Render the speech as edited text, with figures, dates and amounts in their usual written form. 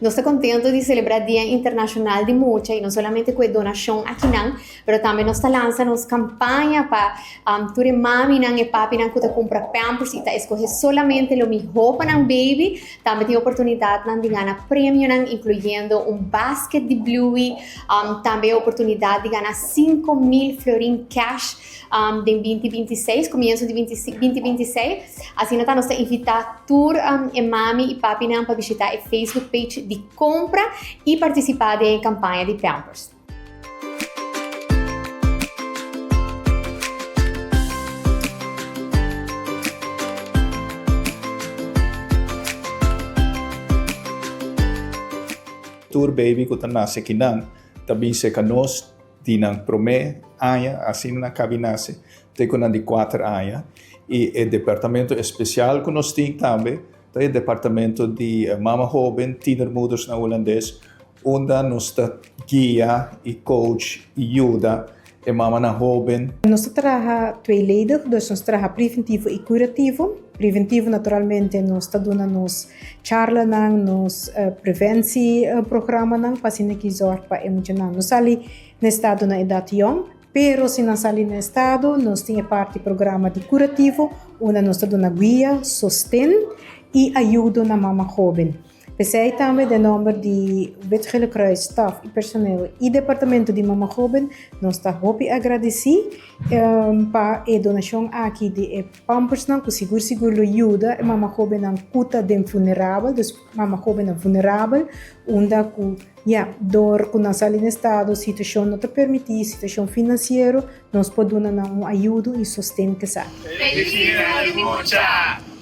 Nos ta contento di celebra Dia Internacional di Mucha y no solamente cu e donacion akinan, pero tambe nos ta lansa nos campaña pa tur e maminan, e papinan cu ta cumpra pampers y ta escoge solamente lo miho pa nan baby. Tambe tin oportunidadnan di gana premionan incluyendo un basket di Bluey, tambe e oportunidad di gana 5000 florin cash den 2026, comienzo di 2026. Asina ta nos ta invita tur e mami y papinan pa bishita e Facebook page di Compra y participa den e campaña di Pampers. Tur baby ku ta nase kinan ta bin seka nos di nan promé aña, asina nan kabi nase, te ku nan di kuater aña. I e departamento espesial ku nos tin tambe ta e departamento di mama hóben, tienermoeders na hulandes, unda nos ta guia i coach i yuda e mamanan hóben. Nos ta traha tweeledig, dus nos traha preventivo i kurativo. Preventivo naturalmente nos ta duna nos charlanan, nos preventieprogramanan pa asina ki zorg pa e muchanan no sali na estado na edat yong. Pero si nan sali na estado nos tin e parti programa di kurativo unda nos ta duna guia, sosten i ayudo na mama hóben. P'esei tambe den nomber di Wit Gele Kruis staf i personeel i departamento di Mama Hoben nos ta hopi agradesí pa e donashon aki di e pampersnan ku sigur sigur lo yuda e mama hobennan ku ta den vulnerabel, dus mama hobennan vulnerabel unda ku ya dor ku nan sali na estado situashon no ta permití, situashon finansiero, nos por duna nan un ayudo i sosten ku esaki. Feliz Dia di Mucha!